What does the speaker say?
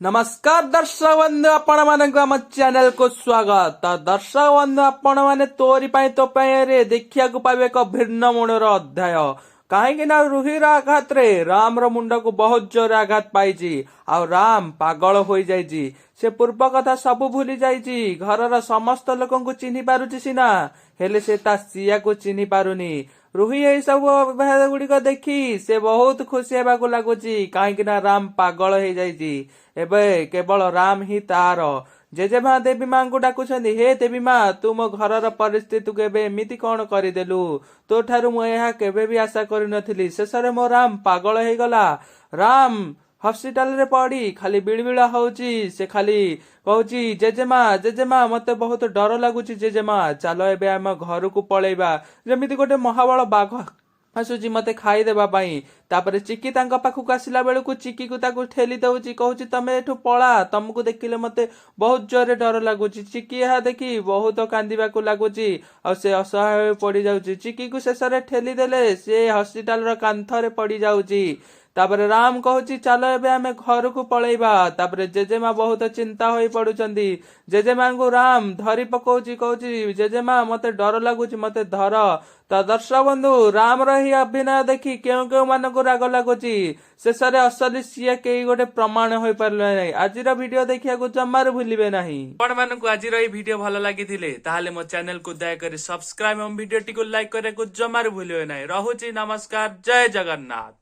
ନମସ୍କାର ଦର୍ଶକ ବନ୍ଧୁ, ଆପଣମାନଙ୍କୁ ଆମ ଚ୍ୟାନେଲକୁ ସ୍ୱାଗତ। ଦର୍ଶକ ବନ୍ଧୁ, ଆପଣମାନେ ତୋରି ପାଇଁ ତୋ ପାଇଁରେ ଦେଖିବାକୁ ପାଇବେ ଏକ ଭିନ୍ନ ମୋଡ଼ର ଅଧ୍ୟାୟ। କାହିଁକି ନା ରୁହିର ଆଘାତରେ ରାମର ମୁଣ୍ଡକୁ ବହୁତ ଜୋରେ ଆଘାତ ପାଇଛି ଆଉ ରାମ ପାଗଳ ହୋଇଯାଇଛି। ସେ ପୂର୍ବ କଥା ସବୁ ଭୁଲି ଯାଇଛି। ଘରର ସମସ୍ତ ଲୋକଙ୍କୁ ଚିହ୍ନି ପାରୁଛି ସିନା, ହେଲେ ସେ ତା ସିଆକୁ ଚିହ୍ନି ପାରୁନି। ରୁହି ଏହି ସବୁ ଅଭ୍ୟାସ ଗୁଡିକ ଦେଖି ସେ ବହୁତ ଖୁସି ହେବାକୁ ଲାଗୁଛି, କାହିଁକି ନା ରାମ ପାଗଳ ହେଇଯାଇଛି। ଏବେ କେବଳ ରାମ ହିଁ ତାର। ଜେଜେମା ଦେବୀ ମାଙ୍କୁ ଡାକୁଛନ୍ତି, "ହେ ଦେବୀ ମା, ତୁ ମୋ ଘରର ପରିସ୍ଥିତିକୁ ଏବେ ଏମିତି କଣ କରିଦେଲୁ? ତୋ ଠାରୁ ମୁଁ ଏହା କେବେ ବି ଆଶା କରିନଥିଲି। ଶେଷରେ ମୋ ରାମ ପାଗଳ ହେଇଗଲା।" ରାମ ହସ୍ପିଟାଲରେ ପଡି ଖାଲି ବିଳିବିଳା ହଉଛି। ସେ ଖାଲି କହୁଛି, "ଜେଜେମା, ଜେଜେମା, ମତେ ବହୁତ ଡର ଲାଗୁଛି। ଜେଜେମା, ଚାଲ ଏବେ ଆମ ଘରକୁ ପଳେଇବା। ଯେମିତି ଗୋଟେ ମହାବଳ ବାଘ ଆସୁଛି ମତେ ଖାଇଦେବା ପାଇଁ।" ତାପରେ ଚିକି ତାଙ୍କ ପାଖକୁ ଆସିଲା ବେଳକୁ ଚିକିକୁ ତାକୁ ଠେଲି ଦଉଛି, କହୁଛି, "ତମେ ଏଠୁ ପଳା। ତମକୁ ଦେଖିଲେ ମତେ ବହୁତ ଜୋରରେ ଡର ଲାଗୁଛି।" ଚିକି ଏହା ଦେଖି ବହୁତ କାନ୍ଦିବାକୁ ଲାଗୁଛି ଆଉ ସେ ଅସହାୟ ହୋଇ ପଡିଯାଉଛି। ଚିକିକୁ ଶେଷରେ ଠେଲି ଦେଲେ ସେ ହସ୍ପିଟାଲର କାନ୍ଥରେ ପଡିଯାଉଛି। ତାପରେ ରାମ କହୁଛି, "ଚାଲ ଏବେ ଆମେ ଘରକୁ ପଳେଇବା।" ତାପରେ ଜେଜେମା ବହୁତ ଚିନ୍ତା ହୋଇ ପଡୁଛନ୍ତି। ଜେଜେମାଙ୍କୁ ରାମ ଧରି ପକଉଛି, କହୁଛି, "ଜେଜେମା, ମତେ ଡର ଲାଗୁଛି, ମତେ ଧର।" ତ ଦର୍ଶକ ବନ୍ଧୁ, ରାମର ଏହି ଅଭିନୟ ଦେଖି କେଉଁ କେଉଁ ମାନଙ୍କୁ ରାଗ ଲାଗୁଛି? ଶେଷରେ ଅସଲି ସିଏ କେହି ଗୋଟେ ପ୍ରମାଣ ହୋଇପାରିଲେ ନାହିଁ। ଆଜିର ଭିଡିଓ ଦେଖିବାକୁ ଜମାରୁ ଭୁଲିବେ ନାହିଁ। ଆପଣମାନଙ୍କୁ ଆଜିର ଏହି ଭିଡିଓ ଭଲ ଲାଗିଥିଲେ, ତାହେଲେ ମୋ ଚ୍ୟାନେଲକୁ ଦୟାକରି ସବସ୍କ୍ରାଇବ ଏବଂ ଭିଡିଓଟିକୁ ଲାଇକ୍ କରିବାକୁ ଜମାରୁ ଭୁଲିବେ ନାହିଁ। ରହୁଛି, ନମସ୍କାର, ଜୟ ଜଗନ୍ନାଥ।